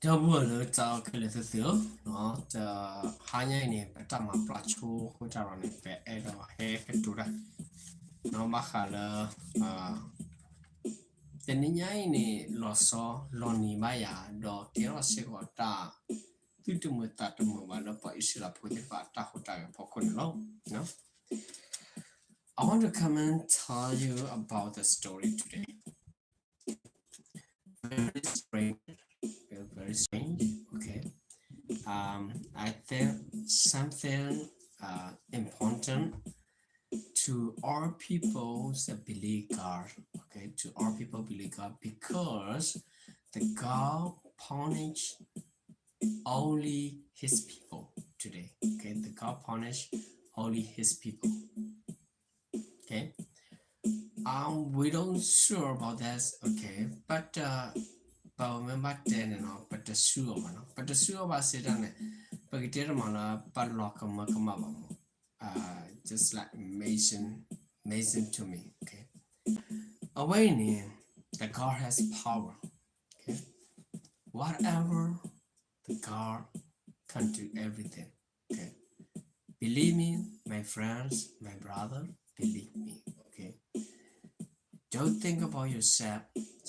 ဒီပုၢ်ဝဲၢ်လၢတၢ်အိၣ်ခဲလၢာ်သ့ၣ်ဧၢ, တဟါညါအံၤန့ၣ် ပတၢ်မၤပျီဆိဃိတၢ်ဒီးန့ၣ် ပအဲၣ်ဒိးဟဲကတိၤတၢ် ဘၣ်ဃးလၢ တနံၤညါအံၤန့ၣ် လီၤဆီလီၤနံၤဘၣ်ယၤ ဒီးကဲထီၣ်စ့ၢ်ကီးတၢ် သူၣ်တမုာ်သးတမုာ်ဘၣ်လၢပှၤအံၣ်စရ့လးဖိသ့ၣ်တဖၣ်အတၢ်ဟူးတၢ်ဂဲၤအဖီခိၣ်န့ၣ်လီၤ. I want to come and tell you about the story today. Very strange, very strange. Okay. Um, I think something uh, important to all people that believe God. Okay, to all people believe God because the God punish only his people today. Okay, the God punish only his people. Okay. Um, we don't sure about that. Okay, but uh, ပမ့ၢ်ဘၣ်တဲန့ၣ်နီၤ ပတစူအီၤဘၣ်နီၤ ပတစူအီၤဘၣ်စံးတၢ်န့ၣ် ပကတဲတမံၤလၢပလီၤကမၢကမၣ်ဘၣ်မး just like amazing, amazing to me. Okay. အဝဲအံၤန့ၣ် the God has power. Okay. Whatever the God can do everything. Okay. Believe me, my friends, my brother, believe me. Okay. Don't think about yourself.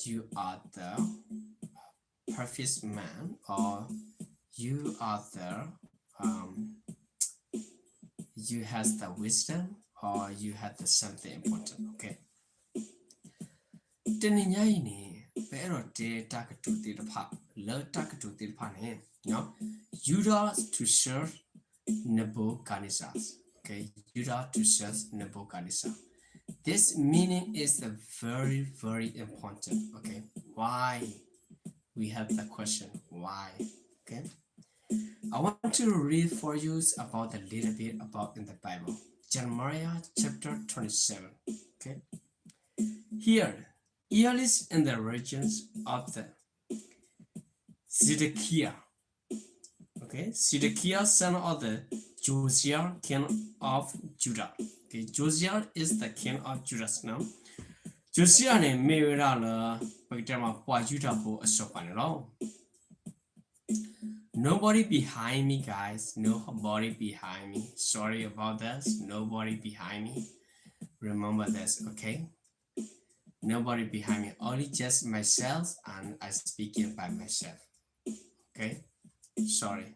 You are the perfect man, or you are the um, you have the wisdom, or you have the something important. Okay. တနံၤညါအံၤန့ၣ် ပအဲၣ်ဒိးတဲတၢ်ကတိၤသ့ၣ်တဖၣ် လၢတၢ်ကတိၤသ့ၣ်တဖၣ်န့ၣ် Judas to serve Nebuchadnezzar. Okay, Judas to serve Nebuchadnezzar. This meaning is a very, very important. Okay, why? We have the question why. Okay, I want to read for you about a little bit about in the Bible, Jeremiah chapter twenty-seven. Okay, here, here is in the regions of the Zedekiah. Okay, Zedekiah, son of the Josiah, king of Judah. Okay, Josiah is the king of Judah now. Josiah န့ၣ် မ့ၢ်ဝဲဒၣ်လၢ ပကတဲမး ပှၤယူဒၤဖိအစီၤပၤန့ၣ်လီၤ. Nobody behind me, guys. Nobody behind me. Sorry about this. Nobody behind me. Remember this, okay? Nobody behind me. Only just myself, and I speaking by myself. Okay? Sorry.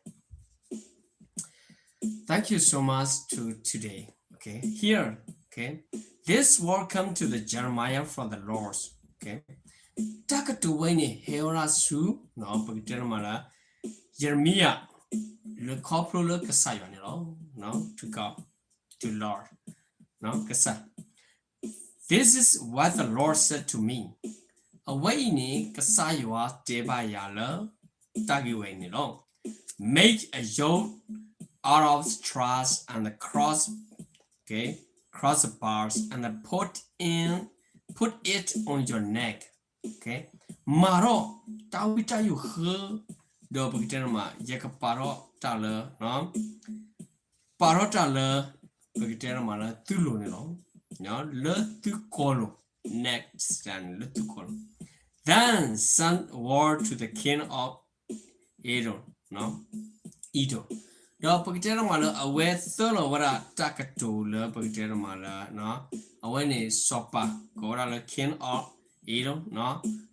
Thank you so much to today. Okay, here, okay, this word come to the Jeremiah from the Lord. Okay, တၢ်ကတိၤဝဲန့ၣ် ဟဲဝဲဒၣ်ဆူ နီၤ ပကတဲမးလၢ ယရမံယၤ လၢခီဖျိလၢကစၢ်ယွၤန့ၣ်လီၤ. နီၤ to God, to Lord, နီၤ ကစၢ် This is what the Lord said to me. အဝဲအံၤန့ၣ် ကစၢ်ယွၤတဲဘၣ်ယၤလၢ တၢ်ဂ့ၢ်ဝဲအံၤန့ၣ်လီၤ. Make a yoke out of the straps and the cross, okay, crossbars and put in, put it on your neck. Okay, မၤထီၣ်တၢ်ဝံတၢ်ယိာ်ဃၢ, ဒီးပကတဲမး ယကပာ်ထီၣ်တၢ်လၢ ပာ်ထီၣ်တၢ်လၢ ပကတဲမးလၢသုလိၤန့ၣ်လီၤ. လၢသုကိာ်လိၤ next time လၢသုကိာ်လိၤ. Then send word to the king of Edom, Edom. ဒီးပကတဲမးလၢအဝဲသၢလီၤဝဲဒၣ်တၢ်ကတိၤလၢပကတဲမးလၢ အဝဲန့ၣ်စီၤပၤ ကိးဝဲဒၣ်လၢ king of Edom,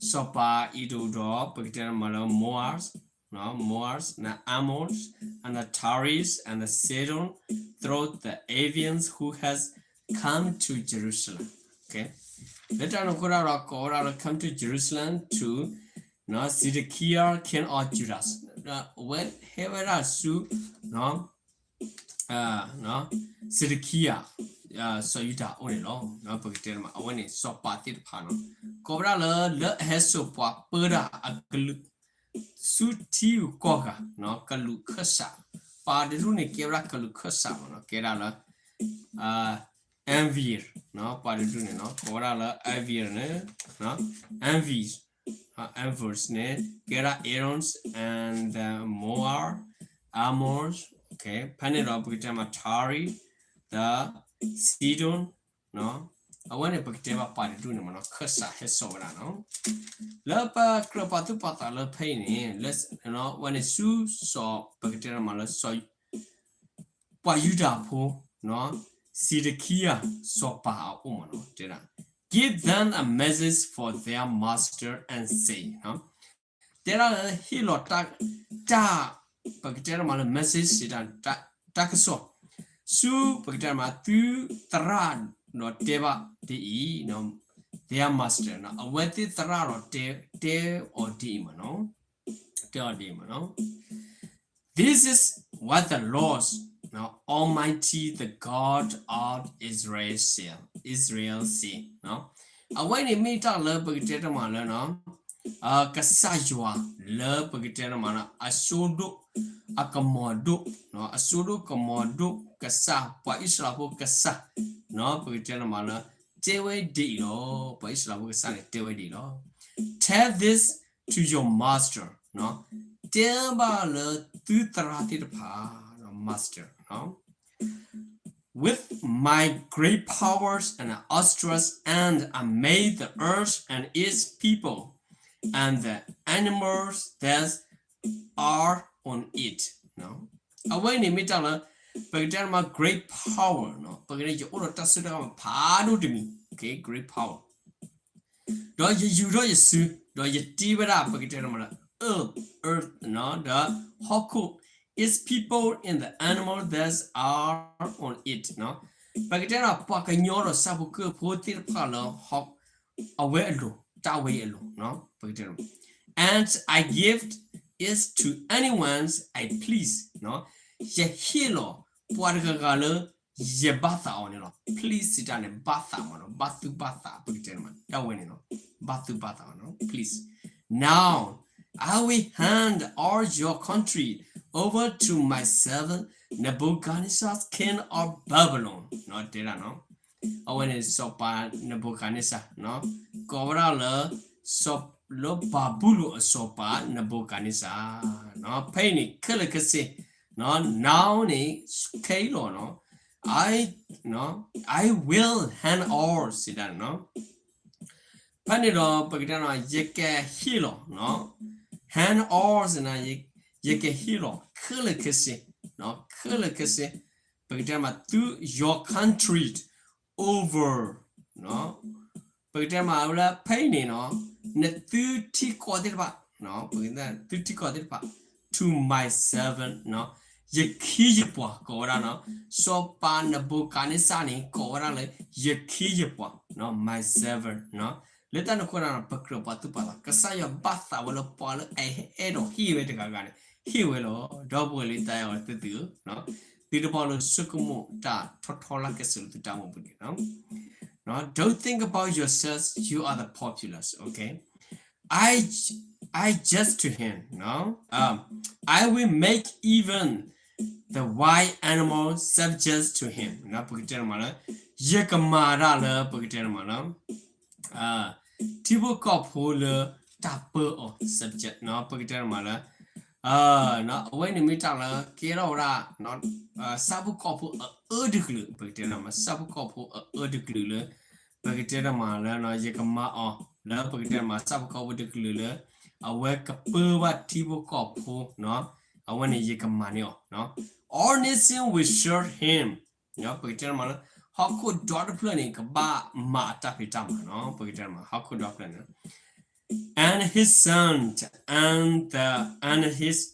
စီၤပၤအံၤဒိၣ်ဒီး ပကတဲမးလၢ Moab, Moab, and the Ammon, and the Tyre, and the Sidon, through the Avians who has come to Jerusalem. Okay. လၢတၢ်န့ၣ်အဃိဒီး ကိးဝဲဒၣ်လၢ come to Jerusalem to Zedekiah king of Judah. ဒီးအဝဲဟဲဝဲဒၣ်ဆူ Zedekiah စီၤယူဒၤအအိၣ်န့ၣ်လီၤ. ပကတဲမး အဝဲန့ၣ်စီၤပၤသ့ၣ်တဖၣ်နီၤ ကိးဝဲဒၣ်လၢ လၢအဟဲစိာ်ပှၤပၢတၢ်အကလုာ် ဆူထံဂုၤကီၢ်ဂၤ ကလုာ်ခၢၣ်စး, ပှၤတဒူၣ်န့ၣ် ကဲဝဲဒၣ်ကလုာ်ခၢၣ်စးမးနီၤ ကဲဒၣ်လၢ Avian, ပှၤတဒူၣ်န့ၣ်နီၤ ကိးဝဲဒၣ်လၢ Avian န့ၣ်, Avian, Avian န့ၣ် ကဲဒၣ် Edom and the Moab, Ammon, okay, ဖဲန့ၣ်ဒီးပကတဲမး Tyre, the Sidon, အဝဲန့ၣ်ပကတဲဘၣ်ပှၤတဒူၣ်န့ၣ်မ့ၢ်နီၤ ခၢၣ်စးဟဲစိာ်ဝဲဒၣ်နီၤ. လၢပကြၢးပာ်သူၣ်ပာ်သးလၢဖဲအံၤန့ၣ် လၢ အဝဲန့ၣ်ဆူစီၤ ပကတဲတမးလၢစီၤ ပှၤယူဒၤဖိ Zedekiah စီၤပၤအအိၣ်မ့ၢ်နီၤ တဲဒၣ် Give them a message for their master and say တဲဒၣ်လၢဟ့ၣ်လီၤတၢ် တၢ် ပကတဲတမးလၢ message စံးတၢ် တၢ်ကစီၣ် ဆူပကတဲတမး သုသရၣ်ဒီးတဲဘၣ်ဒ်အံၤ their master အဝဲသ့ၣ်သရၣ်ဒီးတဲအီၤဒ်အံၤမ့ၢ်နီၤ တဲအီၤဒ်အံၤမ့ၢ်နီၤ This is what the Lord Almighty, the God of Israel, say, Israel say အဝဲန့ၣ်မ့ၢ်တၢ်လၢပကတဲတမးလၢ ကစၢ်ယွၤလၢပကတဲတမးလၢ အစိဒိၣ် အကမီၤဒိၣ် အစိဒိၣ်ကမီၤဒိၣ်ကစၢ် ပှၤအံၣ်စရ့လးဖိကစၢ် ပကတဲတမးလၢ တဲဝဲဒ်အံၤလီၤ. ပှၤအံၣ်စရ့လးဖိကစၢ်န့ၣ် တဲဝဲဒ်အံၤလီၤ. Tell this to your master တဲဘၣ်လၢသုသရၣ်သ့ၣ်တဖၣ် master with my great powers and outstretched hand I made the earth and its people and the animals that are on it အဝဲန့ၣ်မ့ၢ်တၢ်လၢ ပကတဲတမး great power ပကတဲ ယအိၣ်ဒီးတၢ်စိတၢ်ကမီၤဖးဒိၣ်တမံၤ great power ဒီးယယူၤထီၣ်ယစု ဒီးယတ့ဝဲဒၣ် ပကတဲတမးလၢ earth earth ဒီးဟီၣ်ခိၣ် its people and the animals that are on it ပကတဲဒီးပှၤကညီဒီးဆၣ်ဖိကီၢ်ဖိသ့ၣ်တဖၣ်လၢ အဝဲအလိၤ တၢ်ဝဲအံၤအလိၤ ပကတဲ and I give it to anyone I please ယဟ့ၣ်လီၤပှၤတဂၤဂၤလၢ ယဘၣ်သးအီၤန့ၣ်လီၤ. please စံးတၢ်န့ၣ် ဘၣ်သးမ့ၢ်နီၤ ဘၣ်သူၣ်ဘၣ်သး ပကတဲန့ၣ်မး တၢ်ဝဲန့ၣ်လီၤ ဘၣ်သူၣ်ဘၣ်သးမ့ၢ်နီၤ please now I will hand all your country over to my servant Nebuchadnezzar, king of Babylon တဲဒၣ်နီၤ အဝဲန့ၣ်စီၤပၤနဘူၤခးနံစၢ် ကိးဝဲဒၣ်လၢ စီၤလၢဘၤဘူလိၣ်အစီၤပၤနဘူၤခးနံစၢ် ဖဲအံၤန့ၣ် ခဲလၢာ်ခဲဆ့ now န့ၣ် ခဲအံၤလီၤနီၤ I I will hand all စံးဒၣ်နီၤ ဖဲန့ၣ်ဒီး ပကတဲနီၤ ယကဟ့ၣ်လီၤ hand all စံးဒၣ် ယကဟ့ၣ်လီၤ ခဲလၢာ်ခဲဆ့ ခဲလၢာ်ခဲဆ့ ပကတဲမး သု your country over ပကတဲမးလၢဖဲအံၤန့ၣ်နီၤ နသုထံကီၢ်သ့ၣ်တဖၣ် ပကတဲသုထံကီၢ်သ့ၣ်တဖၣ် to my servant ယခ့ယပှၤ ကိးဝဲဒၣ်နီၤ စီၤပၤနဘူၤခးနံစၢ်န့ၣ် ကိးဝဲဒၣ်လၢ ယခ့ယပှၤ my servant လၢတၢ်န့ၣ်အဃိဒီး ပကြၢးပာ်သူၣ်ပာ်သး ကစၢ်ယွၤဘၣ်သးဝဲလၢပှၤလၢအအဲၣ်ဒိးဟ့ၣ်ဝဲတဂၤဂၤန့ၣ် ဟ့ၣ်ဝဲလီၤ. ဒီပုၢ်ဝဲၢ်လၢတၢ်အဲၣ်အီၤသုသုဧၢ သုတဘၣ်လၢဆိကမိၣ်တၢ်ထီထီလၢကစၢၢ်လၢသုတၢ်အိၣ်မူပူၤန့ၣ် Don't think about yourselves, you are the populace, okay? I, I just to him, no? Um, I will make even the wild animal subject to him. ပကတဲတမးလၢ ယကမၤတၢ်လၢ ပကတဲတမးလၢ ထံဖိကီၢ်ဖိလၢတၢ်ပၢအီၤ subject ပကတဲတမးလၢ အဝဲန့ၣ်မ့ၢ်တၢ်လၢကဲထီၣ်ဝဲဒၣ် ဆၣ်ဖိကီၢ်ဖိအအၢတကလုာ် ပကတဲတမး ဆၣ်ဖိကီၢ်ဖိအအၢတကလုာ်လၢ ပကတဲတမးလၢ ယကမၤအီၤလၢ ပကတဲတမး ဆၣ်ဖိကီၢ်ဖိတကလုာ်လၢ အဝဲကပၢဘၣ်ထံဖိကီၢ်ဖိ အဝဲန့ၣ်ယကမၤန့ၢ်အီၤ All nations will serve him ပကတဲတမးလၢ ဟီၣ်ခိၣ်ဒီတဖျၢၣ်န့ၣ် ကဘၣ်မၤအတၢ်ဖံးတၢ်မၤနီၤ ပကတဲတမး ဟီၣ်ခိၣ်ဒီဖျၢၣ်န့ၣ် and his son and the and his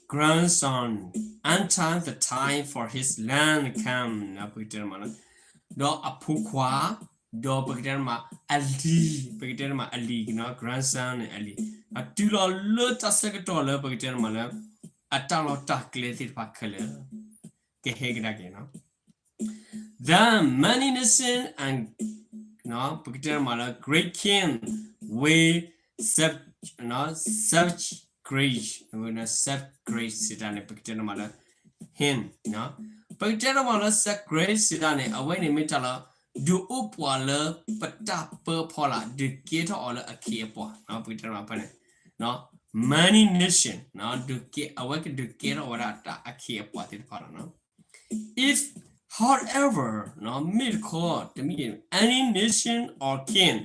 grandson until the time for his land come ပကတဲတမးလၢ ဒီးအဖိခွါ ဒီးပကတဲတမး အလံၤ ပကတဲတမးအလံၤနီၤ grandson န့ၣ် အလံၤ အတုၤလီၤလၢတၢ်ဆၢကတီၢ်လၢ ပကတဲတမးလၢ အတၢ်လီၢ်တၢ်ကျဲသ့ၣ်တဖၣ်ခဲလၢာ် ကဟဲကဒါက့ၤနီၤ Then many nations and ပကတဲတမးလၢ great king will serve, serve grace, serve grace စံးတၢ်န့ၣ် ပကတဲတမးလၢ him ပကတဲတမးလၢ serve grace စံးတၢ်န့ၣ် အဝဲန့ၣ်မ့ၢ်တၢ်လၢ ဒုးအိၣ်ပှၤလၢပတၢ်ပၢအဖီလာ် ဒုးကဲထီၣ်အီၤလၢအခ့အပှၤ ပကတဲတမးဖဲန့ၣ် many nation အဝဲကဒုးကဲထီၣ်ဝဲဒၣ်တၢ်အခ့အပှၤသ့ၣ်တဖၣ်လီၤနီၤ if However, မ့ၢ်တခီ တမ့ၢ် any nation or king,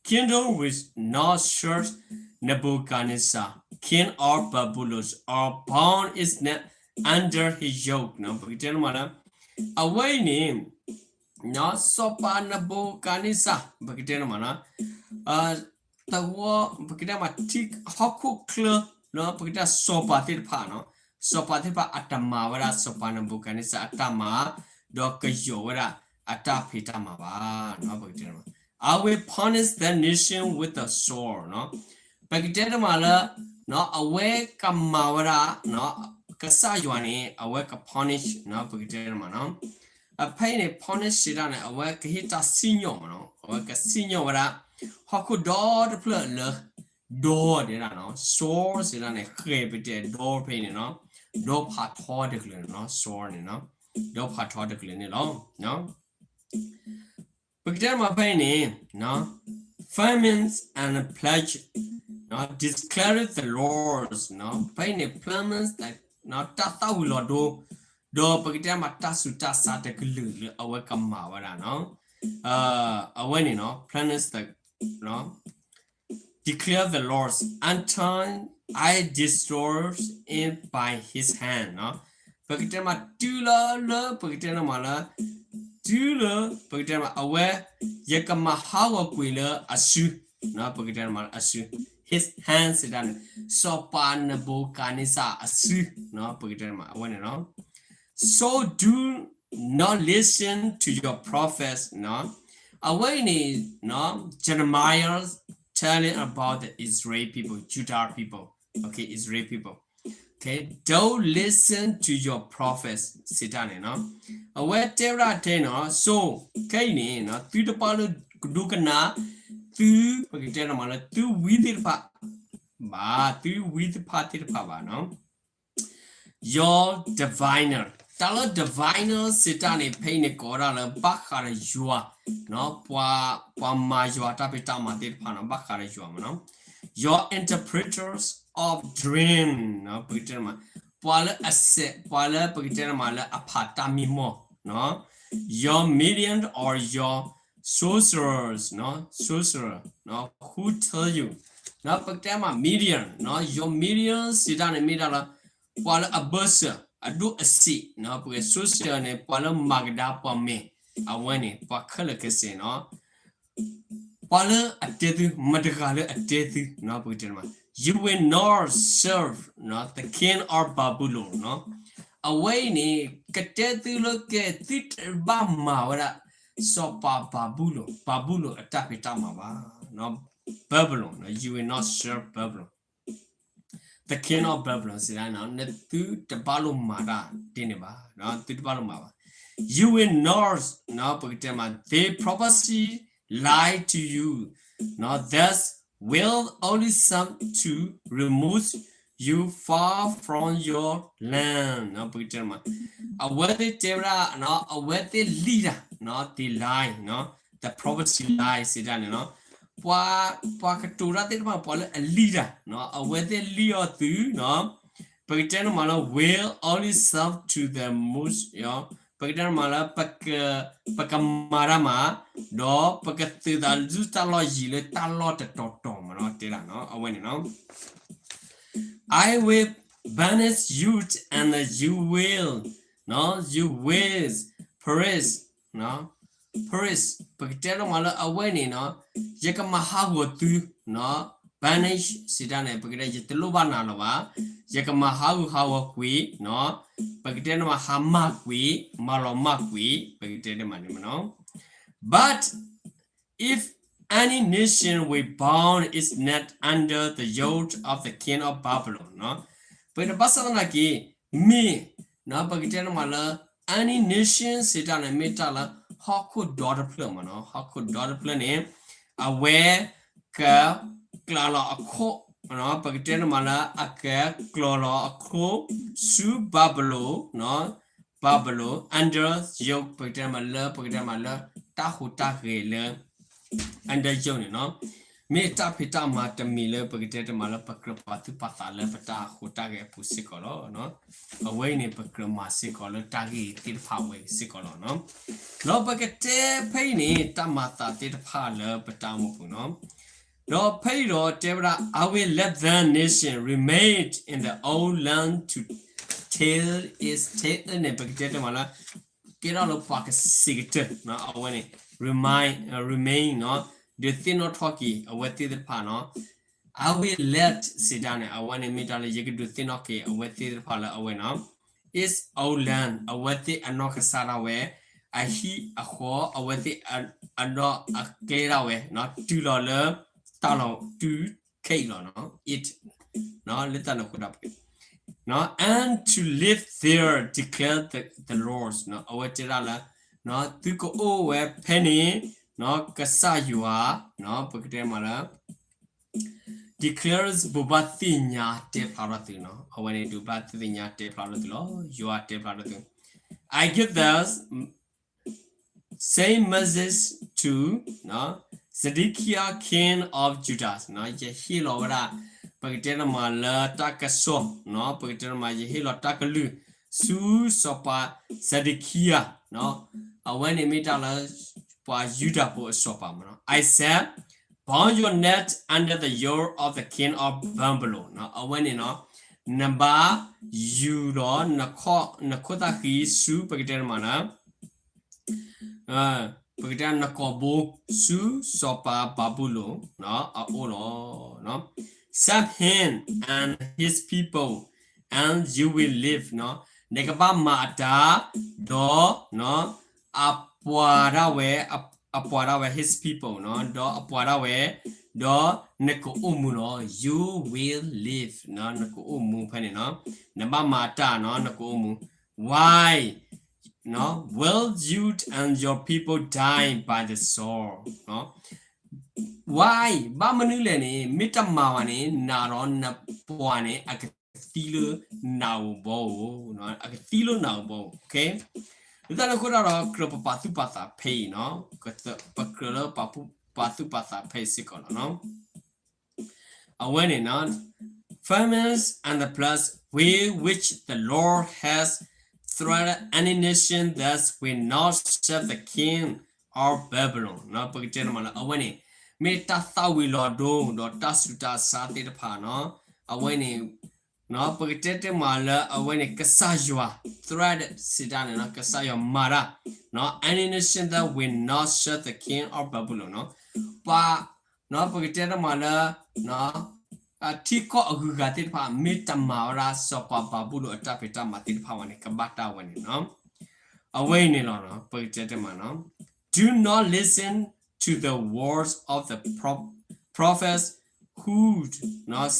kingdom will not serve Nebuchadnezzar, king of Babylon, or bound its neck under his yoke. ပကတဲန့ၣ်မးလၢ အဝဲအံၤန့ၣ် စီၤပၤနဘူကၤန့စၢ် ပကတဲန့ၣ်မး သဝီ ပကတဲမး ထံဟီၣ်ခိၣ်ချၢ ပကတဲစီၤပၤသ့ၣ်တဖၣ်နီၤ စီၤပၤသ့ၣ်တဖၣ်အတမၤဝဲဒၣ် စီၤပၤနဘူကၤန့စၢ်အတၢ်မၤ ဒီးကယီၤဝဲဒၣ်အတၢ်ဖံးတၢ်မၤဘၣ် ပကတဲန့ၣ်မး I will punish that nation with the sword. ပကတဲတမးလၢ အဝဲကမၤဝဲဒၣ် ကစၢ်ယွၤန့ၣ် အဝဲက punish ပကတဲတမးနီၤ အဖဲအံၤန့ၣ် punish စံးတၢ်န့ၣ် အဝဲကဟ့ၣ်တၢ်စံၣ်ညီၣ်မးနီၤ အဝဲကစံၣ်ညီၣ်ဝဲဒၣ် ဟီၣ်ခိၣ်ဒီတဖျၢၣ်လၢ ဒီဒဲဒၣ်နီၤ sword စံးတၢ်န့ၣ် ဃဲၤပတဲဒီဖဲအံၤန့ၣ်နီၤ ဒီဖးထီတကလုာ်န့ၣ်နီၤ sword န့ၣ်နီၤ ဒီဖးထီတကလုာ်န့ၣ်လီၤ ပကတဲမးဖဲအံၤန့ၣ် famines and plague declare the Lord ဖဲအံၤန့ၣ် famines တၢ်သၣ်ဝံၤလီၤဒိ ဒီးပကတဲမးတၢ်ဆူးတၢ်ဆါတကလုာ်လၢအဝဲကမၤဝဲဒၣ်နီၤ အဝဲန့ၣ်နီၤ famines declare the Lord until I destroy it by his hand ပကတဲမးတုၤလၢလၢ ပကတဲမးလၢ တုၤလၢ ပကတဲမး အဝဲ ယကမၤဟးဂီၤကွံာ်လၢအစု ပကတဲမးလၢအစု his hand စံးတၢ်န့ၣ် စီၤပၤနဘူကၤန့စၢ်အစု ပကတဲမး အဝဲန့ၣ်နီၤ So do not listen to your prophets အဝဲအံၤန့ၣ် Jeremiah telling about the Israel people, Judah people, okay, Israel people. Okay, don't listen to your prophets စံးတၢ်န့ၣ်နီၤ အဝဲတဲဝဲဒၣ်ထဲနီၤ so ခဲအံၤန့ၣ် သုတပာ်လၢကဒိကနၣ် သု ပကတဲန့ၣ်မးလၢ သုဝံသ့ၣ်တဖၣ် ဘၣ် သုဝံသ့ၣ်တဖၣ်သ့ၣ်တဖၣ်ဘၣ်နီၤ your diviner တၢ်လၢ diviner စံးတၢ်န့ၣ် ဖဲအံၤန့ၣ်ကိးဝဲဒၣ်လၢ ဘၣ်ဃးဒီးယွၤ ပှၤမၤယွၤတၢ်ဖံးတၢ်မၤသ့ၣ်တဖၣ်နီၤ ဘၣ်ဃးဒီးယွၤမးနီၤ your interpreters of dream ပကတဲမး ပှၤလၢအစဲး ပှၤလၢပကတဲမးလၢအဖးတၢ်မံမီၢ် your medium or your sorcerers, sorcerer, who tell you ပကတဲမး medium, your medium စံးတၢ်န့ၣ်မ့ၢ်ဒၣ်လၢ ပှၤလၢအဘၢၣ်စၢၤ အဒိၣ်အဆံး ပက sorcerer န့ၣ် ပှၤလၢမၤကဒါပှၤမဲာ် အဝဲန့ၣ် ပှၤခဲလၢာ်ခဲဆ့နီၤ ပှၤလၢအတဲသု မတၤတဂၤလၢအတဲသု ပကတဲမး you will not serve the king of Babylon အဝဲအံၤန့ၣ် ကတဲသုလၢကဲ သုတဘၣ်မၤဝဲဒၣ် စီၤပၤဘၤဘူလိၣ် ဘၤဘူလိၣ်အတၢ်ဖံးတၢ်မၤဘၣ် Babylon, you will not serve Babylon, the king of Babylon စံးဒၣ် သုတဘၣ်လိၣ်မၤတၢ်ဒ်န့ၣ်ဘၣ် သုတဘၣ်လိၣ်မၤဘၣ် you will not ပကတဲမး they purposely lie to you, that will only serve to remove you far from your land ပကတဲမး အဝဲသ့ၣ်တဲဝဲဒၣ် အဝဲသ့ၣ်လံၣ်တၢ် they lie, the purposely lie စံးဒၣ်န့ၣ်နီၤ ပှၤ ပှၤကတိၤတၢ်သ့ၣ်တဖၣ် ပှၤလၢအလံၣ်တၢ် အဝဲသ့ၣ်လံၣ်အီၤသု ပကတဲန့ၣ်မးလၢ will only serve to the most ပကတဲန့ၣ်မးလၢ ပကမၤတၢ်မၤ ဒီးပကသုးသးဒုၣ်တၢ်လီၢ်ယံၤလၢတၢ်လီၢ်တတီၤတီၤမးနီၤ တဲဒၣ်နီၤ အဝဲန့ၣ်နီၤ I will banish you and you will, you will perish, perish ပကတဲန့ၣ်မးလၢအဝဲန့ၣ်နီၤ ယကမၤဟးဂီၤသု banish စံးတၢ်န့ၣ် ပကတဲ ယတလိၣ်ဘၣ်နၤလၢၤဘၣ် ယကမၤဟးဂူာ်ဟးဂီၤကွံာ် ပကတဲန့ၣ်မး ဟးမၢ်ကွံာ် မၤလီၤမၢ်ကွံာ် ပကတဲန့ၣ်မးန့ၣ်မးနီၤ But if any nation will bow its neck under the yoke of the king of Babylon ပကတဲဘၣ်ဆၣ်သနာ်က့ မ့ၢ် ပကတဲန့ၣ်မးလၢ any nation စံးတၢ်န့ၣ် မ့ၢ်တၢ်လၢဟီၣ်ခိၣ်ဒီတဖျၢၣ်မးနီၤ ဟီၣ်ခိၣ်ဒီတဖျၢၣ်န့ၣ် အဝဲကကျးလီၤအခိၣ် ပကတဲန့ၣ်မးလၢ အကကျီၤလီၤအခိၣ် ဆူဘၤဘူလိၣ် ဘၤဘူလိၣ် under yoke ပကတဲမးလၢ ပကတဲမးလၢ တၢ်ဟူးတၢ်ဂဲၤလၢ under yoke န့ၣ်နီၤ မ့ၢ်တၢ်ဖံးတၢ်မၤတမံၤလၢပကတဲတမံၤလၢပကြၢးပာ်သူၣ်ပာ်သးလၢပတၢ်ဟူးတၢ်ဂဲၤအပူၤစ့ၢ်ကီးလီၤ. အဝဲအံၤန့ၣ် ပကြၢးမၤစ့ၢ်ကီးလၢတၢ်ဂ့ၢ်သ့ၣ်တဖၣ်ဝဲစ့ၢ်ကီးလီၤ. ဒီးပကတဲဖဲအံၤန့ၣ် တၢ်မၤသးသ့ၣ်တဖၣ်လၢပတၢ်အိၣ်မူပူၤနီၤ. ဒီးဖဲအံၤဒီးတဲဝဲဒၣ် I will let the nation remain in the old land to till its till န့ၣ် ပကတဲတမံၤလၢ ကဲထီၣ်လၢပှၤကစံးကတၢၢ် အဝဲန့ၣ် remain, remain နီၤ, ဒုးသ့ၣ်နီၣ်ထီၣ်က့ၤအဝဲသ့ၣ်တဖၣ်နီၤ. I will let စံးတၢ်န့ၣ် အဝဲန့ၣ်မ့ၢ်တၢ်လၢယကဒုးသ့ၣ်နီၣ်က့ၤအဝဲသ့ၣ်တဖၣ်လၢအဝဲနီၤ its old land အဝဲသ့ၣ်အနီၢ်ကစၢ်ဒၣ်ဝဲ အဟံၣ်အဃီ အဝဲသ့ၣ်အနီၢ်အကျဲဒၣ်ဝဲ တုၤလီၤလၢတၢ်လီၤတုၤခဲအံၤလီၤနီၤ it လၢတၢ်န့ၣ်အဃိတၢ်ပ and to live there declare the, the Lord အဝဲတဲဒၣ်လၢ သုကအိၣ်ဝဲဖဲန့ၣ် ကစၢ်ယွၤ ပကတဲမးလၢ declares ဘိးဘၣ်သ့ၣ်ညါတဲဖျါထီၣ်သုနီၤ အဝဲန့ၣ်ဒိးဘၣ်သ့ၣ်ညါတဲဖျါထီၣ်သုလီၤ ယွၤတဲဖျါထီၣ်သု I give this same message to Zedekiah king of Judah ယဟ့ၣ်လီၤဝဲဒၣ် ပကတဲတမးလၢတၢ်ကစီၣ် ပကတဲတမး ယဟ့ၣ်လီၤတၢ်ကလုၢ် ဆူစီၤပၤ Zedekiah အဝဲန့ၣ်မ့ၢ်တၢ်လၢ ပှၤယူဒၤဖိအစီၤပၤမးနီၤ I said, bound your net under the yoke of the king of Babylon အဝဲန့ၣ်နီၤ နဘၣ်ယူၤဒီး နခိၣ်သၣ်ဃံဆူ ပကတဲတမးလၢ ပကတဲနကိာ်ဘိ ဆူစီၤပၤဘၤဘူလိၣ်အအိၣ်လီၤ. Save him and his people, and you will live နကဘၣ်မၤအတၢ် ဒီး အပှၤဒၣ်ဝဲ အပှၤဒၣ်ဝဲ his people ဒီးအပှၤဒၣ်ဝဲ ဒီးနကအိၣ်မူလီၤ you will live နကအိၣ်မူဖဲန့ၣ်နီၤ နဘၣ်မၤအတၢ်နီၤ နကအိၣ်မူ why will you and your people die by the sword why ဘၣ်မနုၤလဲၣ်န့ၣ် မ့ၢ်တမၤဘၣ်န့ၣ် နဒီးနပှၤန့ၣ် အကသံလၢနဧိၤဘီဧိၤ အကသံလၢနဧိၤဘီဧိၤ လၢတၢ်န့ၣ်အဃိတၢ်ဒီး ကြၢးပပာ်သူၣ်ပာ်သးဖဲအံၤနီၤ ပကြၢးလၢပာ်သူၣ်ပာ်သးဖဲအံၤစ့ၢ်ကီးလီၤနီၤ အဝဲန့ၣ်နီၤ famines and the plagues with which the Lord has threatened any nation that will not serve the king of Babylon ပကတဲတမးလၢအဝဲန့ၣ် မ့ၢ်တၢ်သၣ်ဝံၤလီၤဒိ ဒီးတၢ်ဆူးတၢ်ဆါသ့ၣ်တဖၣ်နီၤ အဝဲန့ၣ် ပကတဲတမးလၢအဝဲန့ၣ် ကစၢ်ယွၤ threat စံးတၢ်န့ၣ်နီၤ ကစၢ်ယွၤမၤတၢ် any nation that will not serve the king of Babylon နီၤ ပှၤ ပကတဲတမးလၢ ထံကီၢ်အဂုၤအဂၤသ့ၣ်တဖၣ် မ့ၢ်တမၤဝဲဒၣ်စီၤပၤဘၤဘူလိၣ်အတၢ်ဖံးတၢ်မၤသ့ၣ်တဖၣ်ဝဲန့ၣ် ကဘၣ်တၢ်ဝဲန့ၣ်နီၤ အဝဲအံၤန့ၣ်လီၤ ပကတဲတမးနီၤ Do not listen to the words of the pro- prophets who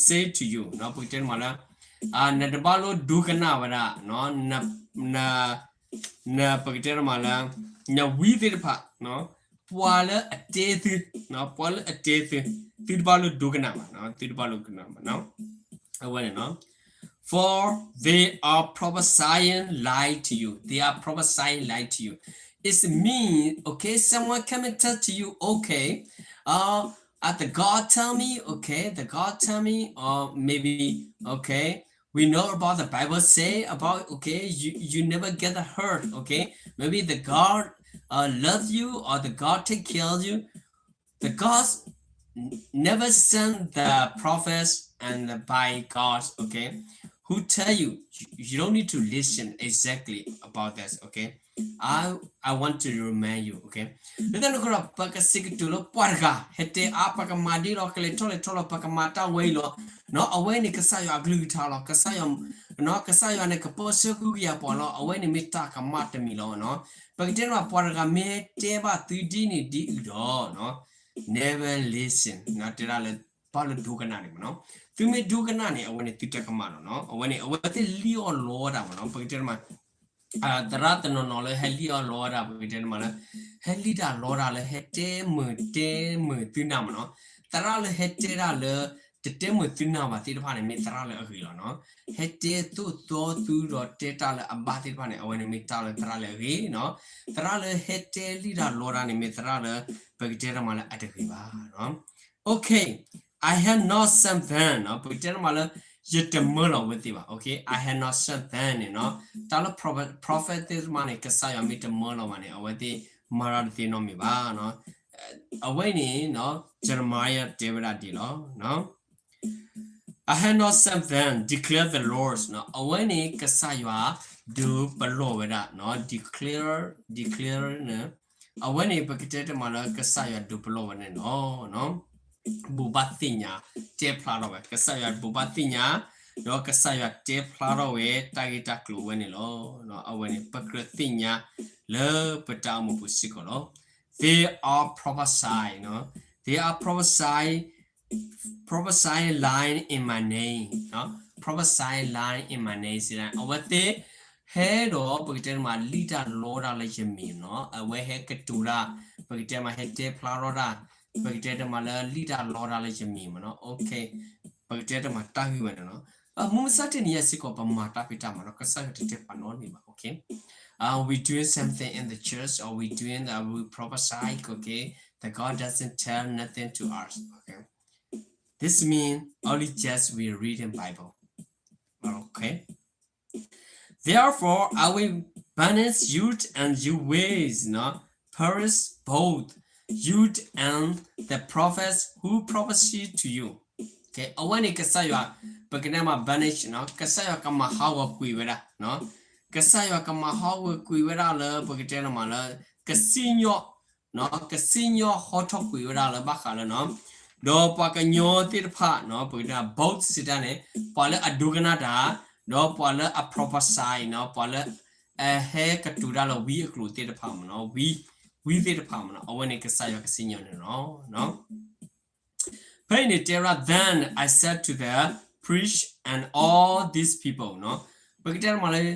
say to you ပကတဲတမးလၢ နတဘၣ်လိၣ်ဒိကနၣ်ဝဲဒၣ် န ပကတဲတမးလၢ နဝံသ့ၣ်တဖၣ် ပှၤလၢအတဲသု ပှၤလၢအတဲသု သုတဘၣ်လိၣ်ဒိကနၣ်ဘၣ် သုတဘၣ်လိၣ်ဒိကနၣ်ဘၣ် အဝဲန့ၣ်နီၤ For they are prophesying lie to you. They are prophesying lie to you. It's mean, okay, someone come and tell to you, okay, uh, uh, the God tell me, okay, the God tell me, or maybe, okay, we know about the Bible say about, okay, you, you never get hurt, okay, maybe the God uh, love you or the God take care of you. The God never send the prophets and the by God, okay, who tell you, you don't need to listen exactly about this, okay. I I want to remind you, okay. လၢတၢ်န့ၣ်အဃိဒီး ပကစံးကတိၤလၢပှၤတဂၤ ဟဲတဲအါ ပကမၤဒ်လီၤ ကလဲၤထီၣ်လဲၤထီလီၤ ပကမၤတၢ်ဝဲအံၤလီၤ အဝဲန့ၣ် ကစၢ်ယွၤအကလုၢ်ကထါလီၤ ကစၢ်ယွၤ ကစၢ်ယွၤန့ၣ် ကပၢဆှၢဃုကယၤပှၤလီၤ အဝဲန့ၣ်မ့ၢ်တၢ်ကမၣ်တမံၤလီၤ ပကတဲန့ၣ် ပှၤတဂၤမ့ၢ်တဲဘၣ်သုဒ်န့ၣ်ဒ်အံၤဒီး never listen တဲဒၣ်လၢ ဘၣ်လၢဒိကနၣ်န့ၣ်မးနီၤ သုမ့ၢ်ဒိကနၣ်န့ၣ် အဝဲန့ၣ်သုတၢ်ကမၣ်လီၤနီၤ အဝဲန့ၣ် အဝဲသ့ၣ်လံၣ်အီၣ်လီအီၣ်တၢ်မးနီၤ ပကတဲတမး သရၣ်တနီၤနီၤလၢဟဲလံၣ်အီၣ်လီအီၣ်တၢ် ပကတဲတမးလၢ ဟဲလံၣ်တၢ်လီတၢ်လၢ ဟဲတဲမုာ်တဲမုာ်သုနၢ်မးနီၤ သရၣ်လၢဟဲတဲတၢ်လၢ တတဲမုာ်သုနၢ်ဘၣ်သ့ၣ်တဖၣ်န့ၣ် မ့ၢ်သရၣ်လၢအဂ့ၤလီၤနီၤ ဟဲတဲသိၣ်သီသုဒီးတဲတၢ်လၢအဘၣ်သ့ၣ်တဖၣ်န့ၣ် အဝဲန့ၣ်မ့ၢ်တၢ်လၢသရၣ်လၢအဂ့ၤနီၤ သရၣ်လၢဟဲတဲလံၣ်တၢ်လီတၢ်န့ၣ် မ့ၢ်သရၣ်လၢ ပကတဲတမးလၢအတဂ့ၤဘၣ်နီၤ Okay, I have not sent them နီၤ, ပကတဲတမးလၢ ယတမၢလီၤဝဲသ့ၣ်ဘၣ်. Okay, I have not sent them န့ၣ်နီၤ, တၢ်လၢ prophet သ့ၣ်တဖၣ်န့ၣ် ကစၢ်ယွၤမ့ၢ်တမၢလီၤဘၣ်န့ၣ် အဝဲသ့ၣ်မၤတၢ်တသ့နီတမံၤဘၣ်. အဝဲန့ၣ် Jeremiah တဲဝဲဒၣ်ဒ်လီၤ. I have not sent them, declare the Lord နီၤ, အဝဲန့ၣ်ကစၢ်ယွၤဒုးပလီၢ်ဝဲဒၣ်နီၤ, declare, declare န့ၣ် အဝဲန့ၣ် ပကတဲတမးလၢကစၢ်ယွၤဒုးပလီၢ်ဝဲန့ၣ်လီၤ. ဘိးဘၣ်သ့ၣ်ညါ တဲဖျါထီၣ်ဝဲ, ကစၢ်ယွၤဘိးဘၣ်သ့ၣ်ညါ, ဒီးကစၢ်ယွၤတဲဖျါထီၣ်ဝဲတၢ်ဂ့ၢ်တၢ်ကျိၤဝဲန့ၣ်လီၤ. အဝဲန့ၣ် ပကြၢးသ့ၣ်ညါလၢပတၢ်အိၣ်မူပူၤစ့ၢ်ကီးလီၤ. They are prophesying, they are prophesying, prophesying lying in my name, prophesying lying in my name စံးဒၣ် အဝဲသ့ၣ် ဟဲဒီးပကတဲတမးလံၣ်တၢ်လီတၢ်လၢယမံၤနီၤ, အဝဲဟဲကတိၤတၢ်, ပကတဲမးဟဲတဲဖျါထီၣ်တၢ်, ပကတဲတမးလၢလံၣ်တၢ်လီတၢ်လၢယမံၤမးနီၤ. Okay, ပကတဲတမးတၢ်ဂ့ၢ်ဝဲန့ၣ်နီၤ, မုၢ်မဆါတနံၤညါစ့ၢ်ကီး ပမၤတၢ်ဖံးတၢ်မၤနီၤ, ကစၢ်ယွၤတတဲပှၤနီတမံၤဘၣ်. Okay, we doing something in the church, or we doing the, we prophesying, okay, the God doesn't tell nothing to us. Okay, this mean only just we reading Bible. Okay, therefore I will banish you and your ways, no, perish both you and the prophets who prophesy to you. Okay, အဝဲန့ၣ်ကစၢ်ယွၤ, ပကတဲမး banish နီၤ, ကစၢ်ယွၤကမၤဟးဂီၤကွံာ်ဝဲဒၣ်, ကစၢ်ယွၤကမၤဟးဂီၤကွံာ်ဝဲဒၣ်လၢ ပကတဲမးလၢ ကစံၣ်ညီၣ် ကစံၣ်ညီၣ်ဟီထီၣ်ကွံာ်ဝဲဒၣ်လၢဘၣ်ဃးလၢနီၤ, ဒီးပှၤကညီသ့ၣ်တဖၣ်နီၤ, ပကတဲ both စံးတၢ်န့ၣ် ပှၤလၢအဒိကနၣ်တၢ်, ဒီးပှၤလၢအ prophecy နီၤ, ပှၤလၢအဟဲကတိၤတၢ်လၢဝံအကျိာ်သ့ၣ်တဖၣ်မးနီၤ, ဝံ, ဝံသ့ၣ်တဖၣ်မးနီၤ, အဝဲန့ၣ်ကစၢ်ယွၤကစံၣ်ညီၣ်န့ၣ်လီၤ. ဖဲအံၤန့ၣ်တဲဝဲဒၣ် then I said to the priest and all these people နီၤ, ပကတဲတမးလၢ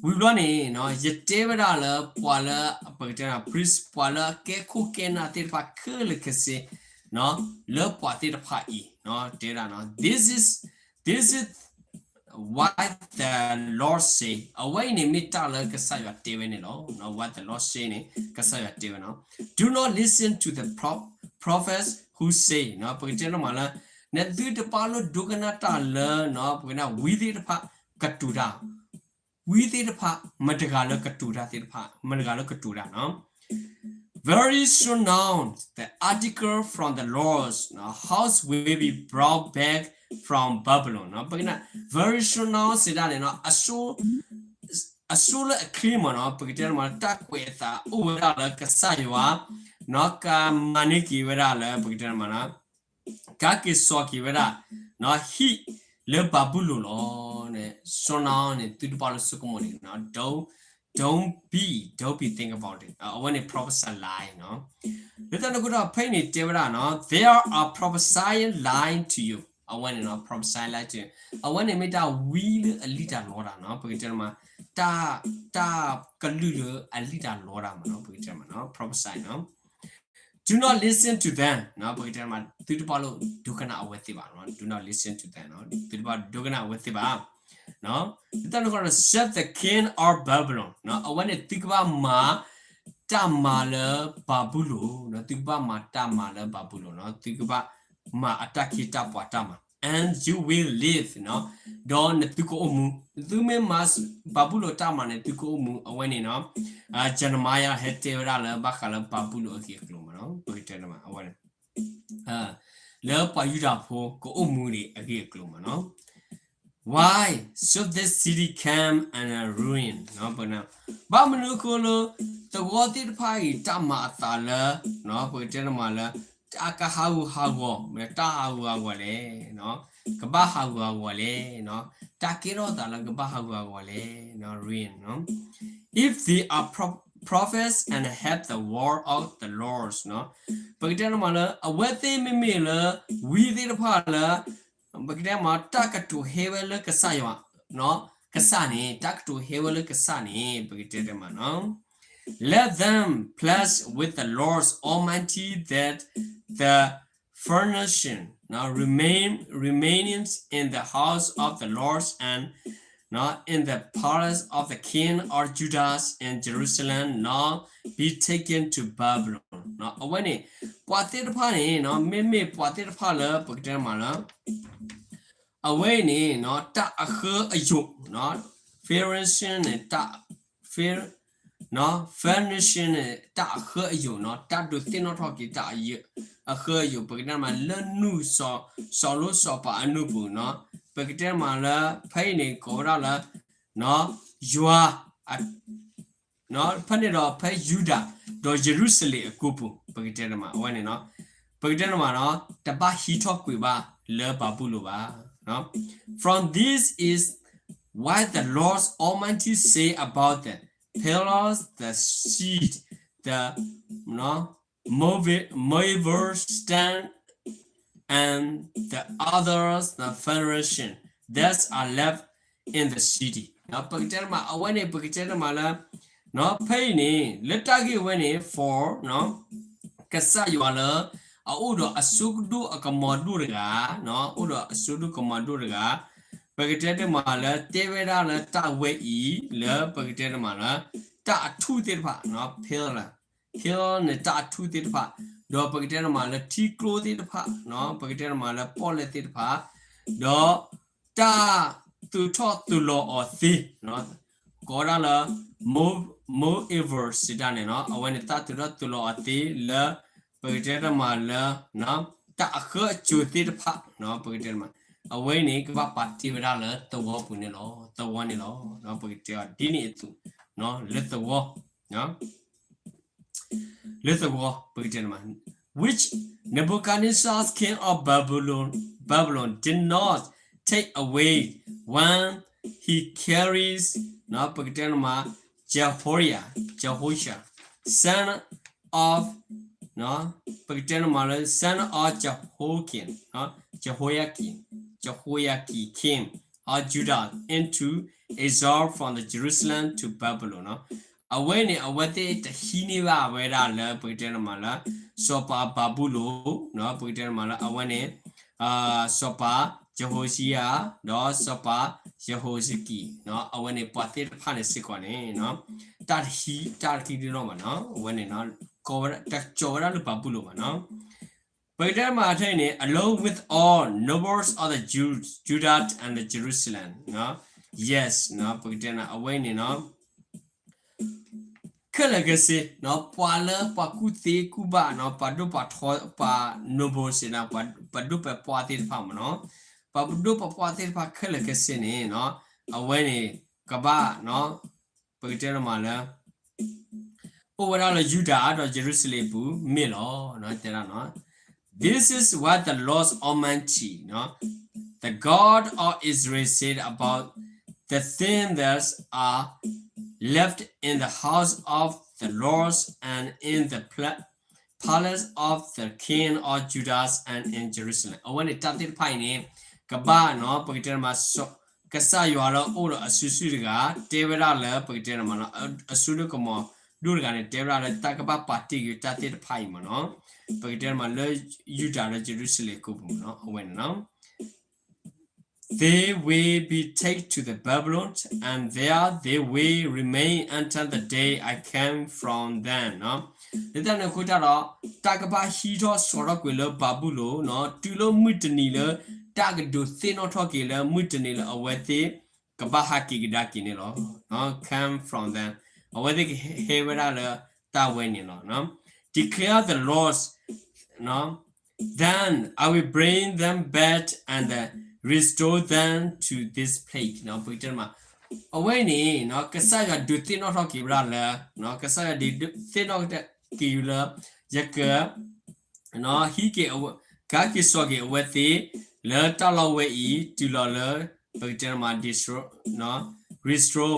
ဝံၤဘျီန့ၣ် ယတဲဝဲဒၣ်လၢ ပှၤလၢ ပကတဲ priest ပှၤလၢအကဲခိၣ်ကဲနၢ်သ့ၣ်တဖၣ်ခဲလၢာ်ခဲဆ့ လၢပှၤသ့ၣ်တဖၣ်အံၤ တဲဝဲဒၣ် this is, this is what the Lord say, အဝဲအံၤန့ၣ်မ့ၢ်တၢ်လၢကစၢ်ယွၤတဲဝဲန့ၣ်လီၤ. What the Lord say န့ၣ် ကစၢ်ယွၤတဲဝဲနီၤ, do not listen to the pro, prophets who say နီၤ, ပကတဲတမးလၢ နသုတပာ်လီၤဒိကနၣ်တၢ်လၢ ပကတဲဝံသ့ၣ်တဖၣ်ကတိၤတၢ် ဝံသ့ၣ်တဖၣ် မတၤတဂၤလၢကတိၤတၢ်သ့ၣ်တဖၣ် မတၤတဂၤလၢကတိၤတၢ်နီၤ. Very soon now, the article from the Lord's house will be brought back from Babylon နီၤ, ပကတဲ very soon now စံးဒၣ်န့ၣ်နီၤ, အဆိလၢအချ့မးနီၤ, ပကတဲတမး တၢ်ကွဲးအသးအိၣ်ဝဲဒၣ်လၢကစၢ်ယွၤ နီၤ ကမၤန့ၢ်က့ၤဝဲဒၣ်လၢ ပကတဲတမး ကက့ၤစိာ်က့ၤဝဲဒၣ် ဟံၣ်လၢဘၤဘူလိၣ်လီၤန့ၣ်, soon now န့ၣ် သုတပာ်လီၤဆိကမိၣ်န့ၣ်နီၤ, don't, don't be, don't be think about it, အဝဲန့ၣ် prophecy lie နီၤ. လၢတၢ်န့ၣ်အဃိဒီး ဖဲအံၤန့ၣ်တဲဝဲဒၣ်နီၤ, they are prophesying lie to you, အဝဲန့ၣ်နီၤ prophecy lie to you, အဝဲန့ၣ်မ့ၢ်တၢ်ဝံလၢအလံၣ်တၢ်လီတၢ်နီၤ, ပကတဲတမး တၢ်, တၢ်ကလုၢ်လၢအလံၣ်တၢ်လီတၢ်မးနီၤ, ပကတဲတမးနီၤ prophecy နီၤ. Do not listen to them နီၤ, ပကတဲတမး သုတပာ်လီၤဒိကနၣ်အဝဲသ့ၣ်ဘၣ်နီၤ, do not listen to them နီၤ, သုတပာ်လီၤဒိကနၣ်အဝဲသ့ၣ်ဘၣ်နီၤ. လၢတၢ်န့ၣ်အဃိဒီး save the king of Babylon နီၤ, အဝဲန့ၣ်သုကဘၣ်မၤ တၢ်မၤလၢဘၤဘူလိၣ်နီၤ, သုကဘၣ်မၤတၢ်မၤလၢဘၤဘူလိၣ်နီၤ, သုကဘၣ်မၤအတၢ်ခ့တၢ်ပှၤတၢ်မၤ and you will live နီၤ, ဒီးနသုကအိၣ်မူ, သုမ့ၢ်မၤဘၤဘူလိၣ်တၢ်မၤန့ၣ် သုကအိၣ်မူ အဝဲန့ၣ်နီၤ. Jeremiah ဟဲတဲဝဲဒၣ်လၢဘၣ်ဃးလၢဘၤဘူလိၣ်အဂ့ၢ်အကျိၤမးနီၤ, ပကတဲတမး အဝဲန့ၣ် လၢပှၤယူဒၤဖိကအိၣ်မူဒံးအဂ့ၢ်အကျိၤမးနီၤ. Why should this city come and ruin နီၤ, ပကတဲ ဘၣ်မနုၤအဃိလၢ သဝီသ့ၣ်တဖၣ်အံၤတၢ်မၤအသးလၢ ပကတဲတမးလၢ တၢ်ကဟးဂူာ်ဟးဂီၤ, တၢ်ဟးဂူာ်ဟးဂီၤလဲၣ်, ကဘၣ်ဟးဂူာ်ဟးဂီၤလဲၣ်, တၢ်ကဲထီၣ်အသးလၢကဘၣ်ဟးဂူာ်ဟးဂီၤလဲၣ်, ruin နီၤ. If they are pro, prophets and have the word of the Lord နီၤ, ပကတဲတမးလၢ အဝဲသ့ၣ်မ့မ့ၢ်လၢ ဝံသ့ၣ်တဖၣ်လၢ ပကတဲမး တၢ်ကတိၤဟဲဝဲလၢကစၢ်ယွၤ, ကစၢ်န့ၣ် တၢ်ကတိၤဟဲဝဲလၢကစၢ်န့ၣ် ပကတဲတမးနီၤ. Let them pledge with the Lord Almighty that the furnishing remain, remainings in the house of the Lord and in the palace of the king of Judah and Jerusalem, nor be taken to Babylon. အဝဲန့ၣ် ပှၤသ့ၣ်တဖၣ်န့ၣ် မ့မ့ၢ်ပှၤသ့ၣ်တဖၣ်လၢပကတဲမးလၢ အဝဲအံၤန့ၣ် တၢ်အဃၢအယိာ် Phoenician န့ၣ် Phoenician န့ၣ် တၢ်အဃၢအယိာ် တၢ်ဒုးသ့ၣ်နီၣ်ထီၣ်က့ၤတၢ်အဃၢအယိာ် ပကတဲမးလၢနုၢ်စီၤလိစီၤပၤအနုၢ်ပူၤ ပကတဲမးလၢ ဖဲအံၤန့ၣ် ကိးဝဲဒၣ်လၢ ယွၤ ဖဲန့ၣ်ဒီးဖဲယူဒၤ ဒီးယရူၤၡလ့ၣ်အကိပူၤ ပကတဲမး အဝဲန့ၣ် ပကတဲမး တဘၣ်ဟံးထီၣ်ကွံာ်ဘၣ်လၢဘၤဘူလိၣ်ဘၣ်. From this is why the Lord Almighty say about the pillars, the sheet, the movable stand, and the others, the furnishing that are left in the city. ပကတဲမး အဝဲန့ၣ် ပကတဲမးလၢ ဖဲအံၤန့ၣ် လၢတၢ်ဂ့ၢ်ဝဲန့ၣ် for ကစၢ်ယွၤလၢ အအိၣ်ဒီးအစိကဒိၣ်အကမီၤဒိၣ်တဂၤ, အိၣ်ဒီးအစိကဒိၣ်ကမီၤဒိၣ်တဂၤ, ပကတဲမးလၢ တဲဝဲဒၣ်လၢတၢ်ဝဲအံၤ လၢပကတဲမးလၢ တၢ်အထူၣ်သ့ၣ်တဖၣ် pillar, pillar န့ၣ် တၢ်အထူၣ်သ့ၣ်တဖၣ်, ဒီးပကတဲမးလၢထံကျိသ့ၣ်တဖၣ်, ပကတဲမးလၢပီၣ်လဲၣ်သ့ၣ်တဖၣ်, ဒီးတၢ်သုးထီၣ်သုးလီၤအီၤသ့, ကိးဒၣ်လၢ moreover စံးတၢ်န့ၣ် အဝဲန့ၣ်တၢ်သုးထီၣ်သုးလီၤအီၤသ့လၢ ပကတဲမးလၢ တၢ်အဃၢအစိၤသ့ၣ်တဖၣ် ပကတဲမး အဝဲန့ၣ် ကဘၣ်ပာ်တ့ၢ်ဝဲဒၣ်လၢသဝီပူၤန့ၣ်လီၤ. သဝီန့ၣ်လီၤ. ပကတဲအီၤဒ်န့ၣ်အသိး လၢသဝီ လၢသဝီ ပကတဲမး which Nebuchadnezzar king of Babylon, Babylon did not take away when he carries ပကတဲမး Jehoiah, Jehoiah, son of ပကတဲမးလၢ son of Jehoiakim, Jehoiakim, Jehoiakim, king of Judah into exile from the Jerusalem to Babylon. အဝဲန့ၣ် အဝဲသ့ၣ်တဟံးန့ၢ်ဘၣ်ဝဲဒၣ်လၢ ပကတဲမးလၢ စီၤပၤဘၤဘူလိၣ်, ပကတဲမးလၢ အဝဲန့ၣ် စီၤပၤယဟိၤစံယၤ ဒီးစီၤပၤ ယဟိၤစကံ, အဝဲန့ၣ် ပှၤသ့ၣ်တဖၣ်န့ၣ်စ့ၢ်ကီးန့ၣ် တၢ်တဟံး တၢ်တဟံးန့ၢ်ဘၣ်နီၤ, အဝဲန့ၣ် တကၠီၤဝဲဒၣ်လၢဘၤဘူလိၣ်ဘၣ်နီၤ. ပကတဲမးထဲအံၤန့ၣ် along with all nobles of the Jews, Judah and the Jerusalem, yes, ပကတဲမး အဝဲန့ၣ် ခဲလၢာ်ခဲဆ့ ပှၤလၢပှၤကူၣ်သ့ကူၣ်ဘၣ်နီၤ, ပှၤဒိၣ်ပှၤထီ ပှၤ noble စ့ၢ်နီၤ, ပှၤဒိၣ်ပှၤပှၢ်သ့ၣ်တဖၣ်မးနီၤ, ပှၤဒိၣ်ပှၤပှၢ်သ့ၣ်တဖၣ်ခဲလၢာ်ခဲဆ့န့ၣ် အဝဲန့ၣ် ကဘၣ် ပကတဲမးလၢ အိၣ်ဝဲဒၣ်လၢယူဒၤဒီးယရူၤၡလ့ၣ်အပူၤ မ့ၢ်လီၤ. တဲဒၣ် This is what the Lord Almighty, the God of Israel, said about the things that are left in the house of the Lord and in the pla- palace of the king of Judah and in Jerusalem. အဝဲန့ၣ်တၢ်သ့ၣ်တဖၣ်အံၤန့ၣ် ကဘၣ်နီၤ ပကတဲမး ကစၢ်ယွၤလၢအိၣ်ဒီးအစုစုတဂၤ တဲဝဲဒၣ်လၢ ပကတဲမးနီၤ အစိကမီၤဒိၣ်တဂၤန့ၣ် တဲဝဲဒၣ်လၢတၢ်ကဘၣ်ပာ်တ့ၢ်က့ၤတၢ်သ့ၣ်တဖၣ်အံၤမးနီၤ, ပကတဲမးလၢယူဒၤဒီးယရူၤၡလ့ၣ်အကိပူၤမးနီၤ, အဝဲန့ၣ် They will be taken to the Babylon, and there they will remain until the day I come from them. လၢတၢ်န့ၣ်အဃိတၢ်ဒီး တၢ်ကဘၣ်ဟံးထီၣ်ဆီထီၣ်ကွံာ်လၢဘၤဘူလိၣ်နီၤ, တုၤလၢမုၢ်တနံၤလၢ တၢ်ကဒုးသ့ၣ်နီၣ်ထီၣ်က့ၤလၢမုၢ်တနံၤလၢအဝဲသ့ၣ် ကဘၣ်ဟးက့ၤကဒါက့ၤန့ၣ်လီၤ. Come from them. အဝဲသ့ၣ်ကဟဲဝဲဒၣ်လၢတၢ်ဝဲန့ၣ်လီၤ. Declare the Lord, Then I will bring them back and restore them to this place. ပကတဲမး အဝဲန့ၣ် ကစၢ်ယွၤဒုးသ့ၣ်နီၣ်ထီၣ်က့ၤဝဲဒၣ်လၢ ကစၢ်ယွၤဒုးသ့ၣ်နီၣ်ထီၣ်က့ၤဝဲဒၣ်လၢ ယက ဟံးက့ၤ ကဟးက့ၤစိာ်က့ၤအဝဲသ့ၣ် လၢတၢ်လီၢ်ဝဲအံၤ တုၤလီၤလၢ ပကတဲမး restore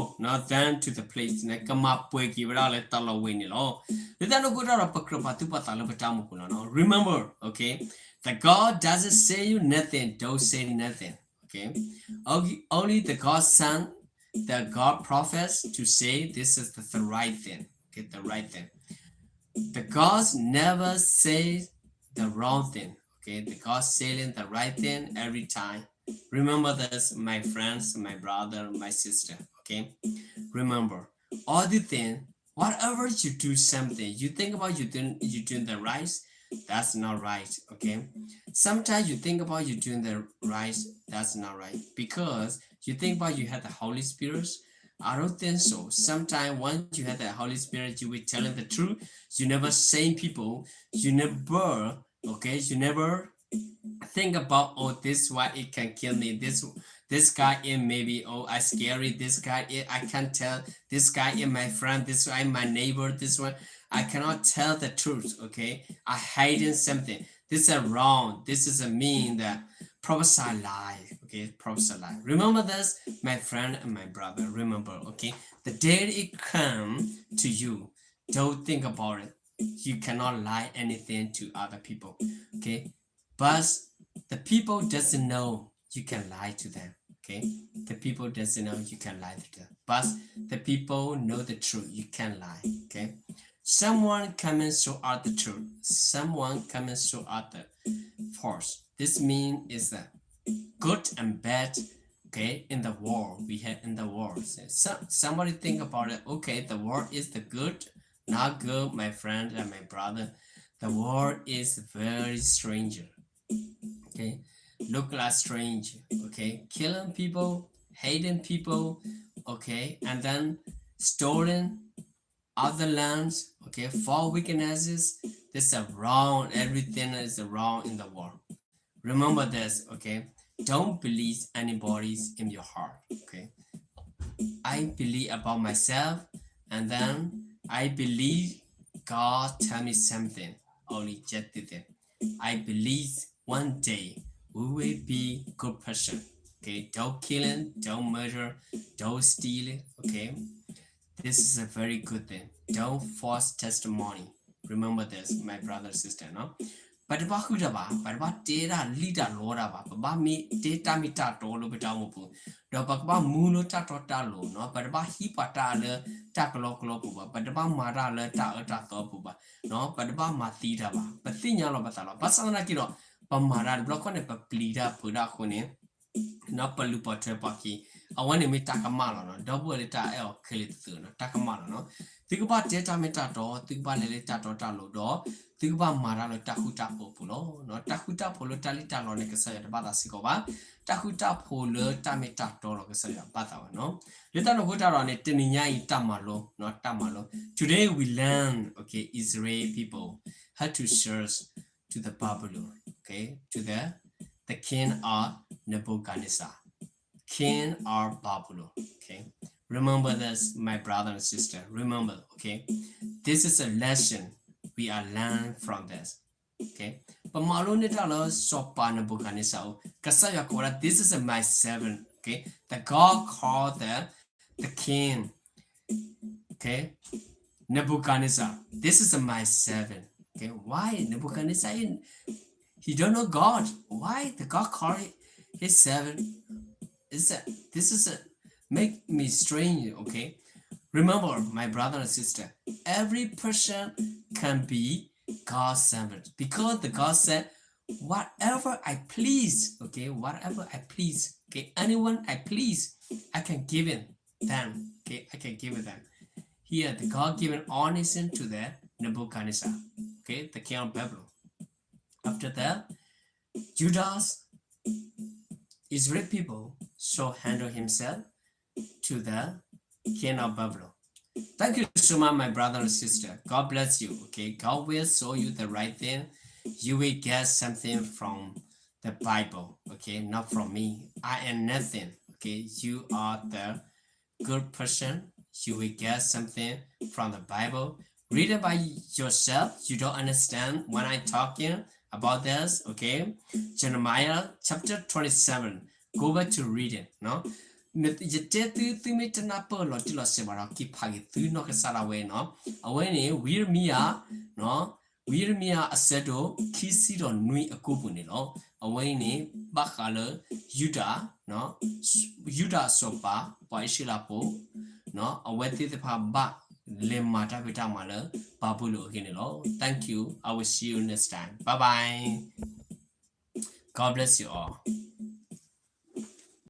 them to the place န့ၣ် ကမၤပှဲၤက့ၤဝဲဒၣ်လၢတၢ်လီၢ်ဝဲန့ၣ်လီၤ. လၢတၢ်န့ၣ်အဃိတၢ်ဒီး ပကြၢးပာ်သူၣ်ပာ်သးလၢပတၢ်အိၣ်မူပူၤလီၤ. Remember, okay, the God doesn't say you nothing, don't say nothing. Okay, only, only the God sent the God prophets to say this is the, the right thing. Okay, the right thing. The God never say the wrong thing. Okay, the God saying the right thing every time. Remember this, my friends, my brother, my sister, okay? Remember, all the thing, whatever you do something, you think about you doing, you doing the right, that's not right, okay? Sometimes you think about you doing the right, that's not right, because you think about you have the Holy Spirit. I don't think so. Sometimes once you have the Holy Spirit, you will telling the truth. You never shame people. You never, okay, you never think about, oh, this is why it can kill me. This this guy is maybe, oh, I scary. This guy is, I can't tell. This guy is my friend. This guy is my neighbor. This one, I cannot tell the truth, okay? I hiding something. This is wrong. This is a mean that prophesy lie, okay? Prophesy lie. Remember this, my friend and my brother. Remember, okay? The day it come to you, don't think about it. You cannot lie anything to other people, okay? But the people doesn't know you can lie to them, okay? The people doesn't know you can lie to them. But the people know the truth. You can't lie, okay? Someone coming show out the truth. Someone coming show out the force. This mean is that good and bad, okay, in the world. We have in the world. So, so somebody think about it. Okay, the world is the good, not good, my friend and my brother. The world is very stranger. Okay, look like strange. Okay, killing people, hating people. Okay, and then stolen other lands. Okay, four weaknesses. This is wrong. Everything is wrong in the world. Remember this, okay? Don't believe anybody's in your heart, okay? I believe about myself, and then I believe God tell me something. Only just this thing. I believe one day we will be good person. Okay, don't killing, don't murder, don't steal. Okay, this is a very good thing. Don't false testimony. Remember this, my brother and sister, no? ပတဘၣ်ဃုတၢ်ဘၣ်, ပတဘၣ်တဲတၢ်လံၣ်တၢ်လီတၢ်ဘၣ်, ပဘၣ်မ့ၢ်တဲတၢ်မ့ၢ်တၢ်တီလၢပတၢ်အိၣ်မူပူၤ, ဒီးပကဘၣ်မူလၢတၢ်တီတၢ်လိၤ, ပတဘၣ်ဟံးပှၤတၢ်လၢတၢ်ကလီကလီပူၤဘၣ်, ပတဘၣ်မၤတၢ်လၢတၢ်အၢတၢ်သီပူၤဘၣ်, ပတဘၣ်မၤသံတၢ်ဘၣ်, ပသ့ၣ်ညါလီၤပသးလီၤ. ဘၣ်ဆၣ်သနာ်က့ဒီး ပမၤတၢ်တဘျီခီန့ၣ် ပပျံၤတၢ်ဖုးတၢ်အဃိန့ၣ် ပလူၤပိာ်ထွဲပှၤခံ, အဝဲန့ၣ်မ့ၢ်တၢ်ကမၣ်လီၤနီၤ. ဒီပုၢ်ဝဲၢ်လၢတၢ်အဲၣ်အီၤခဲလၢာ်သ့ၣ်ဧၢ, တၢ်ကမၣ်လီၤနီၤ. သုကဘၣ်တဲတၢ်မ့ၢ်တၢ်တီ, သုကဘၣ်လဲၤလၢတၢ်တီတၢ်လိၤဒီး သုကဘၣ်မၤတၢ်လၢတၢ်ဃူတၢ်ဖိးအပူၤလီၤ. တၢ်ဃူတၢ်ဖိးလၢတၢ်လံၣ်တၢ်လီန့ၣ် ကစၢ်ယွၤတဘၣ်သးစ့ၢ်ကီးဘၣ်. တၢ်ဃူတၢ်ဖိးလၢတၢ်မ့ၢ်တၢ်တီလီၤ ကစၢ်ယွၤဘၣ်သးဝဲနီၤ. လၢတၢ်န့ၣ်အဃိတၢ်ဒီးန့ၣ် တနံၤညါအံၤတၢ်မၤလိ, တၢ်မၤလိ, today we learn, okay, Israel people how to search to the Babylon, okay, to the, the king of Nebuchadnezzar, king of Babylon, okay. Remember this, my brother and sister. Remember, okay. This is a lesson we are learn from this. Okay. ပမၤလိန့ၢ်တၢ်လၢစီၤပၤ Nebuchadnezzar အအိၣ်, ကစၢ်ယွၤကိးဝဲဒၣ် this is my servant, okay. The God called the, the king, okay, Nebuchadnezzar, this is my servant. Okay, why Nebuchadnezzar, he don't know God? Why the God call his servant? Is that, this is a, make me strange, okay? Remember, my brother and sister, every person can be God's servant because the God said, whatever I please, okay, whatever I please, okay, anyone I please, I can give it them, okay, I can give it them. Here, the God given all nation to the Nebuchadnezzar, okay, the king of Babylon. After that, Judas, Israel people should handle himself to the king of Babylon. Thank you so much, my brother and sister. God bless you. Okay, God will show you the right thing. You will get something from the Bible. Okay, not from me. I am nothing. Okay, you are the good person. You will get something from the Bible. Read it by yourself. You don't understand when I talking about this, okay? Jeremiah chapter twenty-seven. Go back to read it, no? ယတဲသု သုမ့ၢ်တနၢ်ပၢၢ်လီၤတံၢ်လီၤဆဲးဘၣ်ဒီး က့ၤဖးက့ၤသုနီၢ်ကစၢ်ဒၣ်ဝဲနီၤ. အဝဲန့ၣ် ဝံယံးရမံယၤ, ဝံယံးရမံယၤအဆၢဒိၣ် ခံဆံဒီးနွံအကိပူၤန့ၣ်လီၤ. အဝဲအံၤန့ၣ် ဘၣ်ဃးလၢ ယူဒၤ, ယူဒၤအစီၤပၤ ပှၤအံၣ်စရ့လးဖိ အဝဲသ့ၣ်တဖၣ်ဘၣ်လဲၤမၤတၢ်ဖံးတၢ်မၤလၢ ဘၤဘူလိၣ်အဂ့ၢ်န့ၣ်လီၤ. Thank you. I will see you next time. Bye bye. God bless you all.